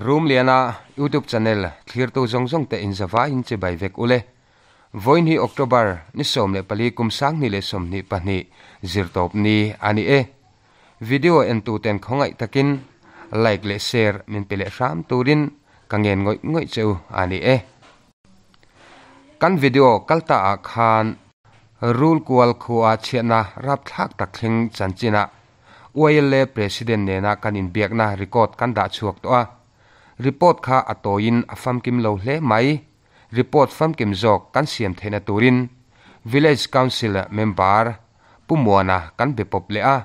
Rumliana YouTube channel thlirtu zawng zawng te in zavaiin chibai vek ule. Vawiin hi October ni 14 kum 2022 zirtawp ni a ni e. Video entu ten khawngaih takin like leh share min pe leh hram turin ka ngen ngawih ngawih cheu a ni e. Kan video kalta ah khan Rulkual khua chhiatna rapthlak tak thleng chanchinah YLA President nena kan inbiakna record kan dah chhuak tawh a. Report kha a tawiin a famkim lo hle mai. Report famkim zawk kan siam theihna turin Village Council member Pu Muana kan be pawp leh a.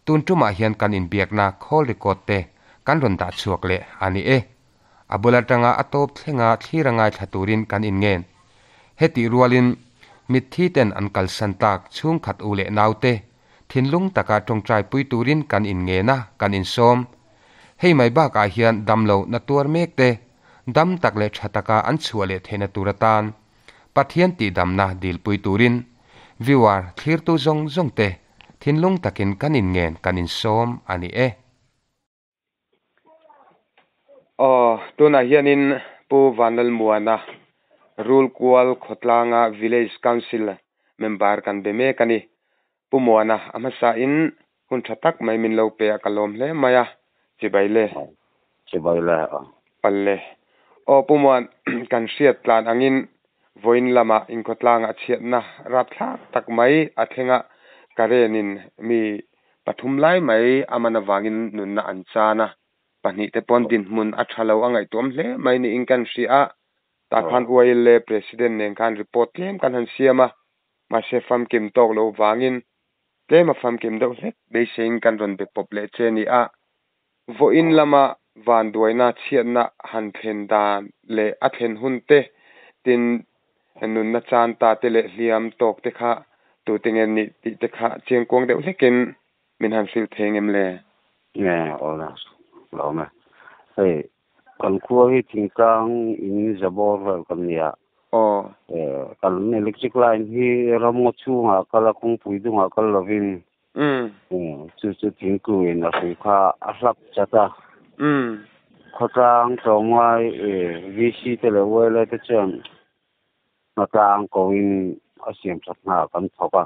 Tun tumah hian kan inbiakna call record te kan rawn dah chhuak leh a ni e. A bul atanga a tawp thlenga thlir a ngaithla turin kan inngen. Hetih rualin mitthi ten an kalsan tak chhungkhat u leh naute thinlung taka tawngtai pui turin kan inngen a, kan insawm. Hei mai bakah hian damlo na tuar mek te dam tak leh tha taka an chhuah leh theihna tur atan Pathian tihdamna dilpui turin viewer thlirtu zawng zawng te thinlung takin kan inngen kan insawm a ni e. Aw, tunah hianin Pu Vanlalmuana, Rulkual khawtlanga Village Council member kan be mek a ni. Pu Muana, a hmasain hun tha tak mai min lo pe a, ka lawm hle mai a, chibai le. Chibai le a. Palle. Aw Pu Muan, kan hriat tlan angin vawiin lamah inkhawtlangah chhiatna rapthlak tak mai a thleng a, Karenin mi Pathum lai mai a man avangin nunna an chan a, pahnih te pawn dinhmun a tha lo a ngaihtuam hle mai niin kan hria a, tah khan YLA President nen khan report tlem kan han siam a, mahse famkim tawk lo vangin tlem a famkim deuh hlek beiseiin kan rawn be pawp leh che ni a, vawiin lama vanduaina chhiatna han thlen dan leh a thlen hun te tin Nunna chan ta te leh hliam tawk te kha tute nge nih tih te kha chiangkuang deuh hlekin min han hrilh thei ngem le? Nge aw la lawm e. Hei kan khua hi thingtlang in zabawr vel kan nia. Aw. Kan electric line hi ramngaw chhungah kal a kawngpui dungah kal lovin chu chu thingtluin a hrui kha a hlap chat a. Khawtlang tlawmngai VC te leh YLA te chuan hnatlang koin a siam that hna kan thawk a.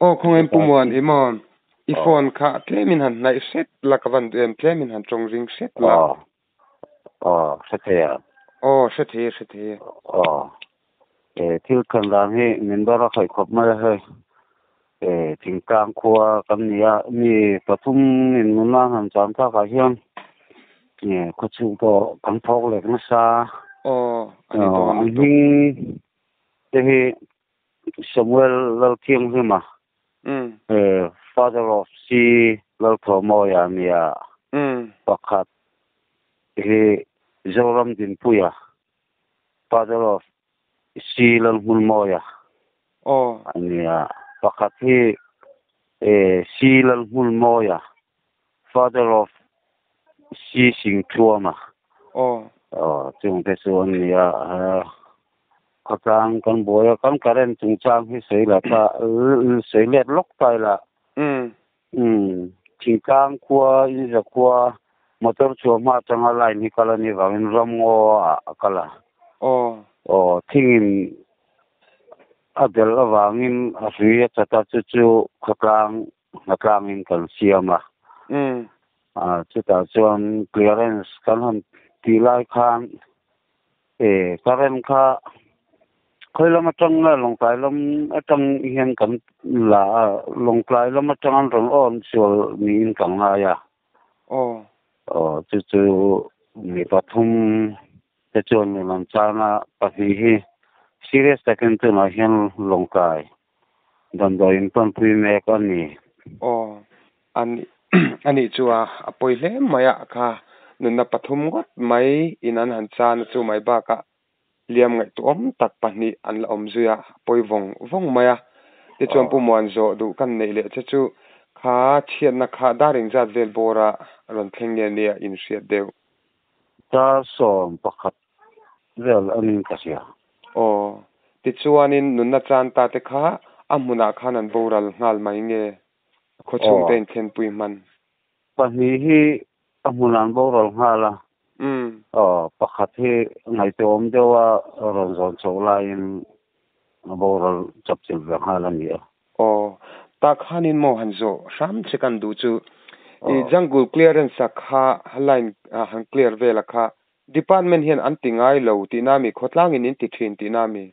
Aw khawngaih Pu Muan i maw i phone kha tlemin han hnaih hret la ka van duh em tlemin han tawng ring hret la. Aw aw hre thei a. Aw hre thei e hre thei e. Aw e thil thlen dan hi min bar a khaih khawp mai a hei e thingtlang khua kan ni a mi pathum in nuna han chan tak ah hian e khawchhung pawh kan thawk lek nasa. Aw a ni dawn a hming te hi Samuel Lalthianghlima e father of C Lalthawmawia a ni a pakhat hi Zoram Dinpuia father of C Lalhmunmawia a ni a pakhat hi C Lalhmunmawia father of C Singthuama chungte chu an ni a khawtlang kan buai a kan current chungchang hi sawi la ta sawi let lawk ta ila Thingtlang khua Inza khua motor chhuah hma atanga line hi kal a nih vangin ramngaw ah a kal a. Aw thingin a belh avangin a hrui a chat a chu chu khawtlang hnatlangin kan siam a. Chutah chuan clearance kan han tih lai khan E current kha khawi lam atang nge Lawngtlai lam atang hian kan la a, Lawngtlai lam atang an rawn awn sual niin ka ngai a. Aw. Aw chu chu mi pathum te chuan min rawn chang a, pahnih hi serious takin tunah hian Lawngtlai damdawi in pawnpui mek a ni. Aw, ani ani chu a a pawi hle mai a kha nunna pathum ngawt mai in an han chan a chu mai bakah hliam ngaihtuahawm tak pahnih an la awm zui a, a pawi vawng vawng mai a. Tichuan Pu Muan zawh duh kan neih leh che chu kha chhiatna kha dar engzat vel bawra rawn thleng nge nia inhriat deuh. Dar 11 vel a ning ka hria. Aw, tichuanin nunna chan ta te kha a hmunah khan an boral nghal mai nge khaw chhungte in thlenpui hman? Pahnih hi a hmunah an boral nghal a. Aw pakhat hi ngaihtuahawm deuha rawn zawn chhoh laiin a boral chapchilh ve nghal a ni a. Aw tak khanin maw han zawh hram che kan duh chu i jungle clearance a kha line han clear vel a kha department hian an ti ngai lo tihna a mi khawtlangin in ti thin tihna a mi?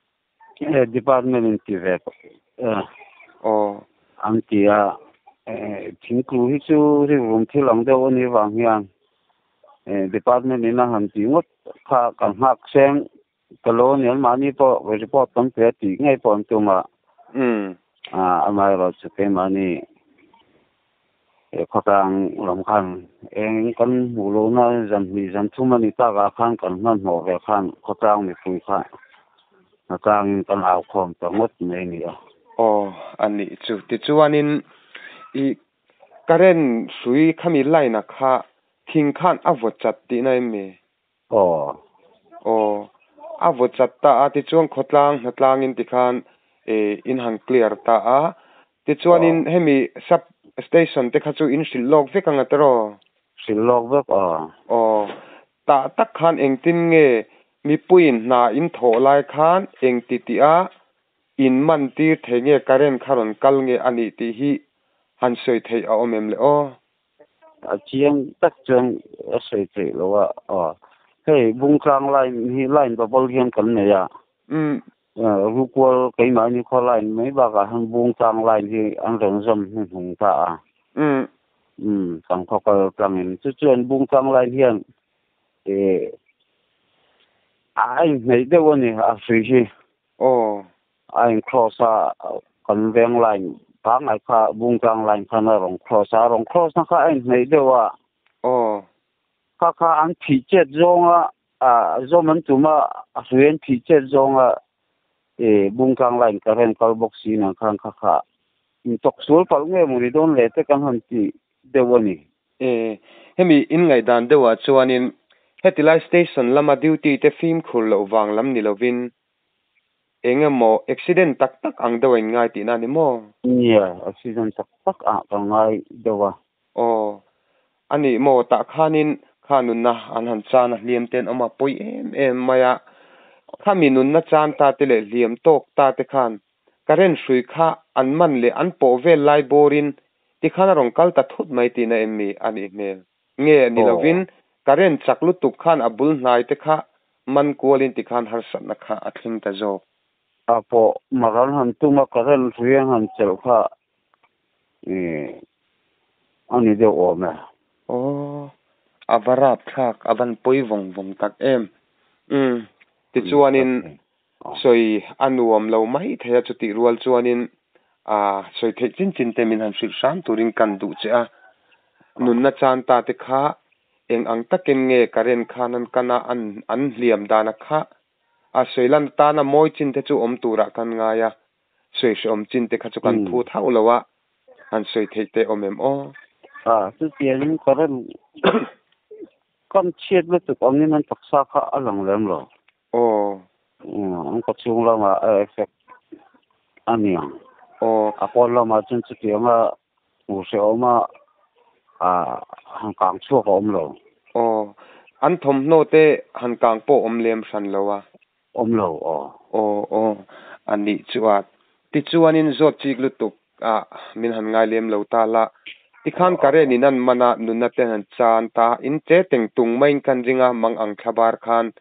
E department in ti ve Aw. An ti a, thingtlu hi chu rilrum thil ang deuh a nih vang hian department in a han tih ngawt kha kan nghak seng ka lo a ni anmahni pawh report kan pe a tih ngei pawh an tum a, amaherawhchu keimahni khawtlang lam khan eng kan hmuh lohna zan hnih zan thum a ni takah khan kan hmanhmawh ve khan khawtlang mipui kha hnatlangin kan au khawm ta ngawt mai a ni a. Aw a nih chu. Tichuanin i current hrui khami line a kha thing khan a vaw chat tihna em mi? Aw. Aw a vaw chat ta a tichuan khawtlang hnatlangin tikhan in han clear ta a. Tichuanin hemi sub station te kha chu in hrilh lawk vek ang a tiraw? Hrilh lawk vek aw. Aw tah tak khan engtin nge mipuiin hna in thawh lai khan engti tih a in man tir thei nge current kha rawn kal nge a nih tih hi han sawi theih a awm em le aw? A chiang tak chuan a sawi theih loh a, aw hei Bungtlang line hi line double hian kan nei a, Rukual keimahni khaw line mai bakah hian Bungtlang line hi an rawn zawm hnuhnung ta a, kan khaw kal tlangin chu chuan Bungtlang line hian a inhneih deuh a ni a hrui hi. Aw. A in cross a, kan veng line pangngai kha Bungtlang line khan a rawn cross a, a rawn cross na kha a inhneih deuh a. Aw. Kha kha an phih chet zawnga, zawm an tum a, a hrui an phih chet zawnga Bungtlang line current kal bawk si nang khan kha kha intawk sual palh nge maw ni dawn le te kan han ti deuh a ni. E, hemi in ngaihdan deuhah chuanin heti lai station lama duty te fimkhur loh vang lam ni lovin eng emaw accident tak tak ang deuh a in ngai tihna a ni maw? Nia, accident tak tak ah ka ngai deuh a. Aw, a nih maw tah khanin kha nunna an han chan a, hliam te an awm a, pawi em em mai a. Khami nunna chan ta te leh hliam tawk ta te khan Current hrui kha an man leh an pawh vel lai bawrin tikhan a rawn kal ta thut mai tihna em mi a nih hmel. Nge ni lovin current chak lutuk khan a bul hnai te kha man kualin tikhan harsatna kha a thleng ta zawk. A pawh mar an han tum a, current hrui an han chelh kha a ni deuh awm e. Aw, a va rapthlak, a van pawi vawng vawng tak em. Umm, tichuanin Sawi a nuam lo mai thei a, chutih rual chuanin sawi theih chin chin te min han hrilh hram turin kan duh che a. Nunna chan ta te kha eng ang takin nge current khan an kan a, an hliam dana kha a sawi lan tana mawi chin te chu awm turah kan ngai a, sawi hrehawm chin te kha chu kan phut hauh lo a, han sawi theih te awm em aw? Chutiangin current kan chhiat lutuk angin an taksa kha a lang lem lo. Aw. An khaw chhung lamah a effect a ni ang. Aw. A pawn lamah chuan chutianga hmuh hrehawm a han kang chhuak a awm lo. Aw. An thawmhnaw te han kang pawh awm lem hran lo a. Awm lo, aw. Aw, aw. A nih chu a. Tichuanin zawt chik lutuk a min han ngai lem lo ta la. Tikhan current in an man a, nunna te han chan ta. In che teng tung maiin kan ring a, mang ang thlabar khan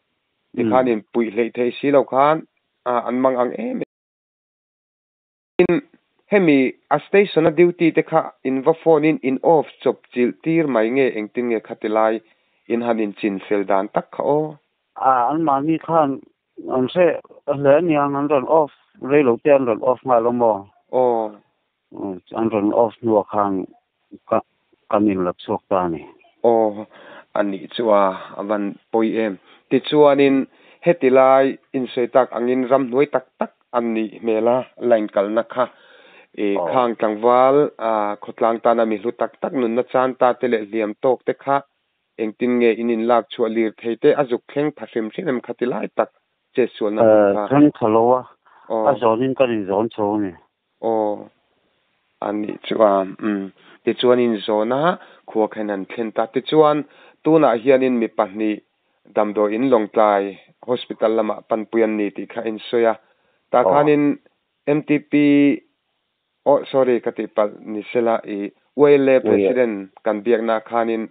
Tikhan in puih hleih theih si lo khan an mang ang em em. Hemi a station a duty te kha in va phone in in off chawp chilh tir mai nge engtin nge khati lai in han in chin fel dan tak kha aw. A an mahni khan an hre hle aniang an rawn off rei lo te an rawn off nghal awm aw. Aw. An rawn off hnuah khan ka kan in la chhuak ta a ni. Aw, a nih chu a, a van pawi em. Tichuanin heti lai insawi tak angin ramhnuai tak tak a nih hmel a, line kalna kha i khang tlangval khawtlang tana mi hlu tak tak nunna chan ta te leh hliam tawk te kha engtin nge in inlak chhuah lir thei te a zuk thleng pha hrim hrim em kha ti lai tak chetsualna hmun kha. Thleng tha lo a, a zawnin kan inzawn chho a ni. Aw, a nih chu a, umm. Tichuan in zawna khua kha in han thlen ta. Tichuan tunah hianin mi pahnih Damdawiin Lawngtlai Hospital lamah panpui an ni tih kha a insawi a. Tah khanin MTP, oh sorry ka tihpalh ni sela i YLA President kan biakna khanin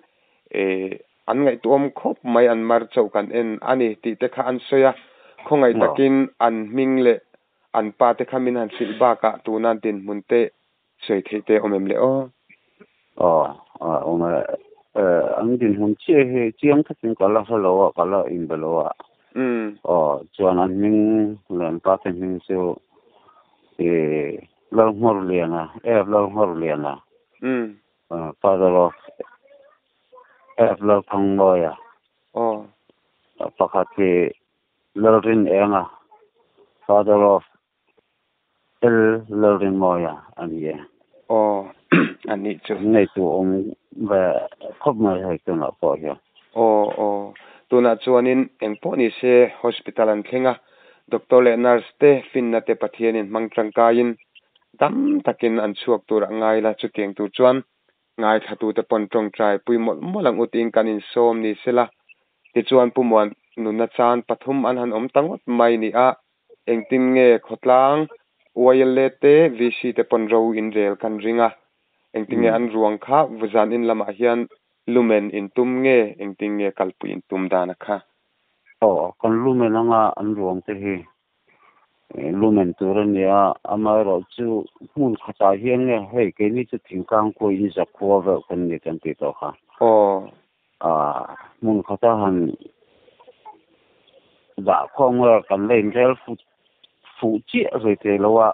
an ngaihtuahawm khawp mai an mar chauh kan en a ni tih te kha an sawi a. Khawngaih takin an hming leh an pa te kha min han hrilh bakah tuna dinhmun te sawi theih te awm em le aw? Aw, awm e. An dinhmun chiah hi chiang takin ka la hre lo a, ka la inbe lo a. Aw, chuan an hming leh an pa te hming chu Lalnghawrliana, F. Lalnghawrliana, father of F. Lalthangmawia. Pakhat hi Lalrinenga, father of L Lalrinmawia a ni e. Aw, a nih chu. An ngeitu awm ve khawp mai hei tunah pawh hian. Aw, aw. Tunah chuanin eng pawh ni se hospital an thleng a, doctor leh nurse te finna te Pathianin hmang tangkaiin dam takin an chhuak tur a ngai la, chutiang tur chuan Ngaithlatute pawn tawngtai pui mawlh mawlh ang u tiin kan insawm ni sela. Tichuan Pu Muan nunna chan pathum an han awm ta ngawt mai ni a, engtin nge khawtlang YLA te VC te pawn ro in rel kan ring a, engtin nge an ruang kha Vuzan in lamah hian lumen in tum nge engtin nge kalpui in tum dan a kha? Aw, kan lumen anga an ruang te hi Lumen tur a ni a, amaherawhchu hmun khatah hian nge hei keini chu thingtlang khuaa in zakhua veuh kan ni kan tih tawh kha. Hmun khata han dah khawm nge kan la inrel fuh chiah zui thei lo a.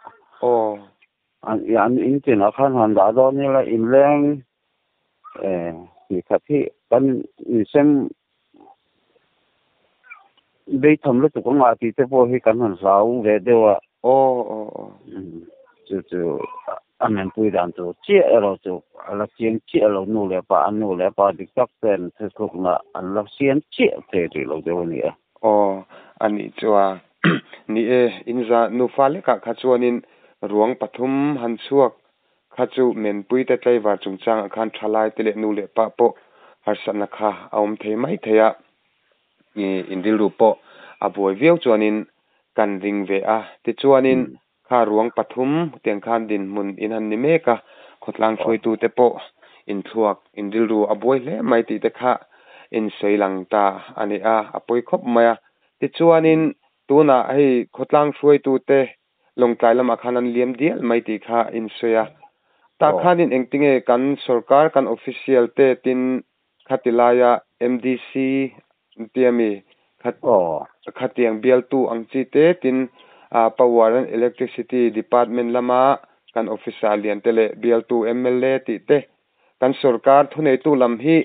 An in tinah khan han dah dawn ila inleng tih khat hi kan insem beitham lutuk anga tih te pawh hi kan han hlau ve deuh a. Chu chu a menpui dan tur chiah erawh chu a la chiang chiah lo nu leh pa an nu leh pa dik tak ten thuthlukna an la siam chiah thei rih lo deuh a ni e. Aw a nih chuan ni e inza nufa lekah kha chuanin ruang pathum han chhuak Kha chu Menpuite tlaivar chungchangah khan thalaite leh nu leh pa pawh harsatna kha a awm thei mai thei a, in rilru pawh a buai viau chuanin kan ring ve a. Tichuanin kha ruang pathum tiang khan dinhmun in han ni mek a, khawtlang hruaitute pawh inthluak in rilru a buai hle mai tih te kha in sawi lang ta a ni a, a pawi khawp mai a. Tichuanin tunah hei khawtlang hruaitute Lawngtlai lamah khan an liam dial mai tih kha in sawi a. Tah khanin engtinge kan sorkar, kan official te tin khati laia MDC tia mi khatiang bialtu ang chi te tin Power and Electricity Department lama kan officer lian te leh bialtu mla tih te kan sorkar thuneitu lam hi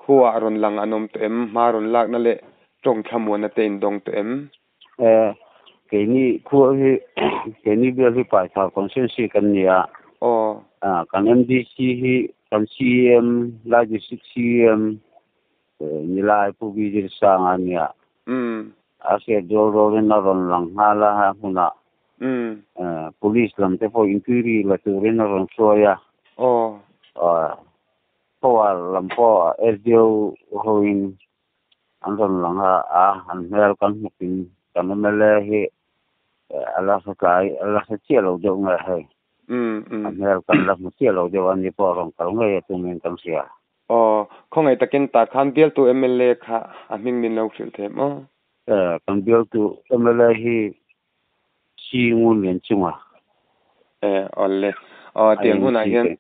khuaah rawn lang an awm tawh em? Hma rawn lakna leh tawng thlamuanna te in dawng tawh em? Keini khua hi keini bial hi Paithar constituency kan ni a. Kan MDC hi kan CEM Lai District CEM Nilai Pu V Zirsanga a ni a. A hriat rual rualin a rawn lang nghal a a hmunah. Police lam te pawh inquiry la turin a rawn hruai a. Power lam pawh SDO hoin An rawn lang a, a an hmel kan hmukin kan mla hi a la hre tlai, a la hre chiah lo deuh nge hei. A hmel kan la hmu chiah lo deuh a ni pawh a rawn kal ngei a tumin kan hria. Aw, khawngaih takin tah khan bialtu mla kha a hming min lo hrilh thei maw? Kan bialtu mla hi Chi ngun lian chunga. E, awle. Aw, tiang hunah hian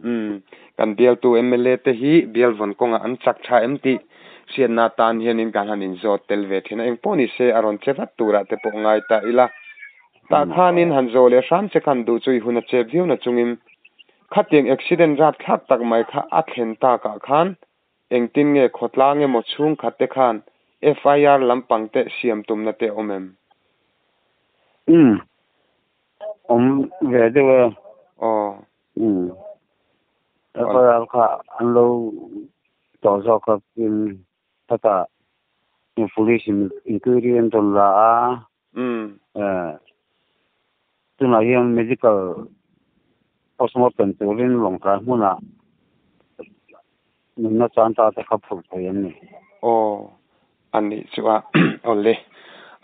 umm kan bialtu mla te hi bial vawn kawngah an chak tha em tih hriatna atan hianin kan han inzawt tel ve thin a, engpawh ni se a rawn che vat turah te pawh ngai ta ila. Tah khanin han zawh leh hram che khan duh chu i hun a chep viau na chungin khatiang accident rapthlak tak mai kha a thlen takah khan Engtin nge khawtlang emaw chhungkhat te khan FIR lampang te siam tumna te awm em? Umm. Awm ve deuh e. Aw. Umm. FIR kha an lo tawh zawk a tin hetah police in inquiry an rawn la a. Umm. Tunah hian medical postmortem turin Lawngtlai hmunah nunna chan ta te kha phurh thei an ni. Aw. Ani chu a awle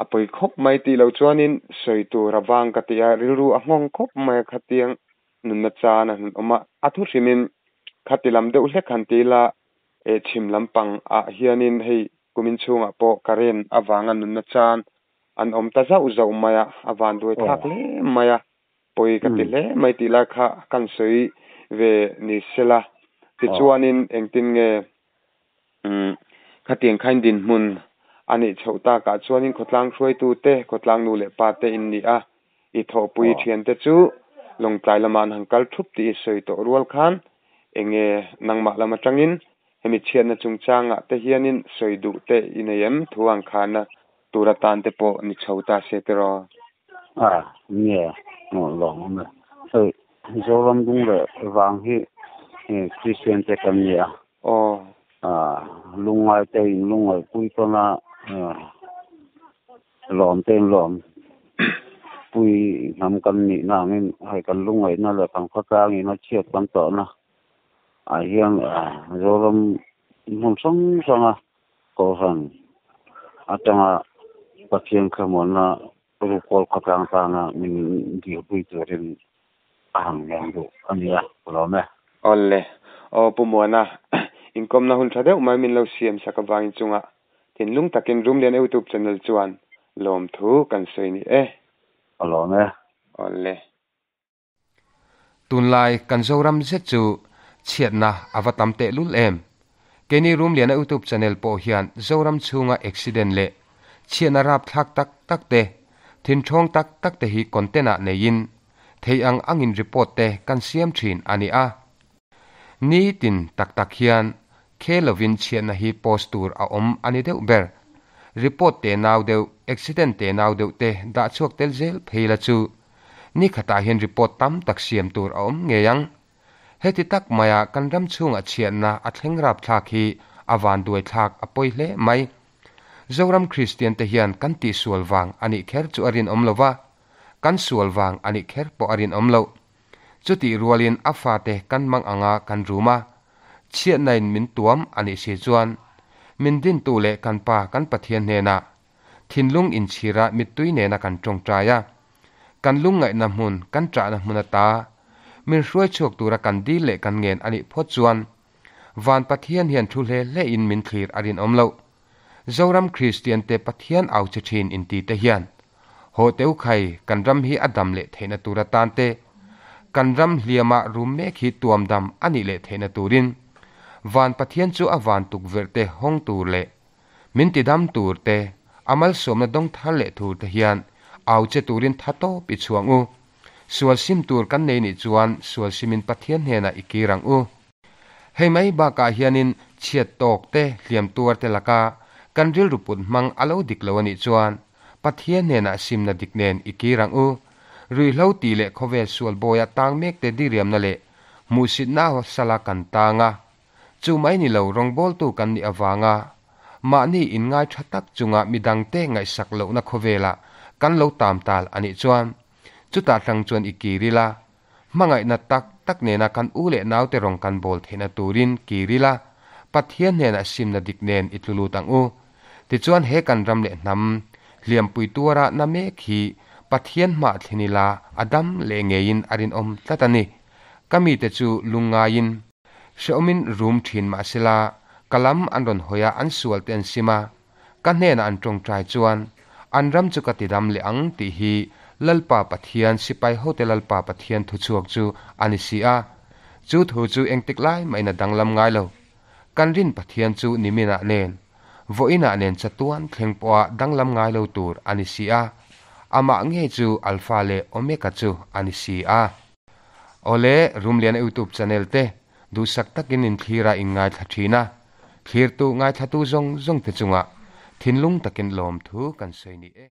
a pawi khawp mai tih loh chuanin sawi tur a vang ka ti a, rilru a nghawng khawp mai a khatiang nunna chan a han awm a, a thu hrimin khati lam deuh hlek han ti ila eh chhim lampang ah hianin hei kumin chhungah pawh current avanga nunna chan an awm ta zauh zauh mai a, a van duai thlak hle mai a, pawi ka ti hle mai tih lai kha kan sawi ve ni sela tichuanin engtin nge umm khatiang khain dinhmun a nih chhoh takah chuanin khawtlang hruaitute, khawtlang nu leh pa te in ni a, i thawhpui thiante chu Lawngtlai lamah an han kal thup tih i sawi tawh rual khan enge nangmah lam atangin hemi chhiatna chungchangah te hianin sawi duh te i nei em? Thu ang khana tur atan te pawh ni chho ta se tiraw? A, nge lawm awm e. Hei Zoram dung leh vang hi Kristian te kan ni a. Aw. A, lungngai te in lungngaihpui tawn a, lawm te in lawm pui hnam kan nih na angin hei kan lungngaihna leh kan khawtlangin a chhiat kan tawhna ah hian Zoram hmun hrang hranga Kohhran atanga Pathian thlamuanna rukawl khawtlang tana min dilpui turin a han leng duh a nia, ka lawm e. Awle. Aw Pu Muana, inkawmna hun tha deuh mai min lo siam sak avangin chungah thinlung takin Rumlian Youtube channel chuan lawmthu kan sawi ni e. Ka lawm e. Awle. Tunlai kan Zoram zet chu chhiatna a va tam teh lul em? Keini Rumliana Youtube channel pawh hian Zoram chhunga accident leh chhiatna rapthlak tak tak te, thinthawng tak tak te hi content ah neiin thei ang angin report te kan siam thin a ni a. Nitin tak tak hian khe lovin chhiatna hi post tur a awm a ni deuh ber. Report te nau deuh, accident te nau deuh te dah chhuak tel zel phei la chu Ni khatah hian report tam tak siam tur a awm ngei ang. Heti tak maia kan ram chhungah chhiatna a thleng rapthlak hi a vanduai thlak a pawi hle mai. Zoram Kristian te hian kan tihsual vang a nih kher chu a rinawm lo va, kan sual vang a nih kher pawh a rinawm loh. Chutih rualin a fate kan mang anga kan rum a, chhiatnain min tuam a nih si chuan min dintu leh kan Pa kan Pathian hnenah Thinlung inchhira mittui nena kan tawngtai a, kan lungngaihna hmun, kan ṭahna hmun ata min hruai chhuak tura kan dil leh kan ngen a nih phawt chuan Van Pathian hian thu hle hlein min thlir a rinawm loh. Zoram Kristiante Pathian au che ṭhin inti te hian haw teu khai kan ram hi a dam leh theihna tur atan te, kan ram hliama rum mek hi tuam dam a nih leh theihna turin Van Pathian chu a van tukverh te hawng tur leh Min ti dam tur te, a malsawmna dawng thar leh tur te hian au che turin tha tawp i chhuang u. Sual sim tur kan nei nih chuan sual simin Pathian hnenah i kir ang u. Hei mai bakah hianin chhiat tawk te, hliam tuar te laka kan rilru put hmang a lo dik lo a nih chuan Pathian hnenah simna dik nen i kir ang u. Ruihhlo tih leh khawvel sual bawia tang mek te diriamna leh hmuhsitna sala kan tang a, Chu mai ni lo rawngbawltu kan nih avanga mahni inngai tha tak chunga midangte ngaihsak lohna khawvelah kan lo tam tal a nih chuan chutah tlang chuan i kir ila, hmangaihna tak tak nena kan u leh naute rawng kan bawl theihna turin kir ila, Pathian hnenah simna dik nen i tlu lut ang u. Tichuan he kan ram leh hnam hliampui tuara na mek hi Pathian hmah thlen ila a dam leh ngeiin a rinawm tlat a ni. Ka mite chu lungngaiin. Hrehawmin rum thin mahsela ka lam an rawn hawi a, an sual te an sim a, ka hnenah an tawngtai chuan an ram chu ka tidam leh ang tih hi Lalpa Pathian, sipai hote Lalpa Pathian thuchhuak chu a ni si a. Chu thu chu engtik lai mahin a danglam ngai lo. Kan rin Pathian chu niminah nen, vawiinah nen chatuan thleng pawha danglam ngai lo tur a ni si a. Amah ngei chu Alpha leh Omega chu a ni si a. Awle, Rumliana YouTube channel te duhsak takin in thlir a in ngaithla thin a, thlirtu ngaithlatu zawng zawng te chungah thinlung takin lawmthu kan sawi ni e.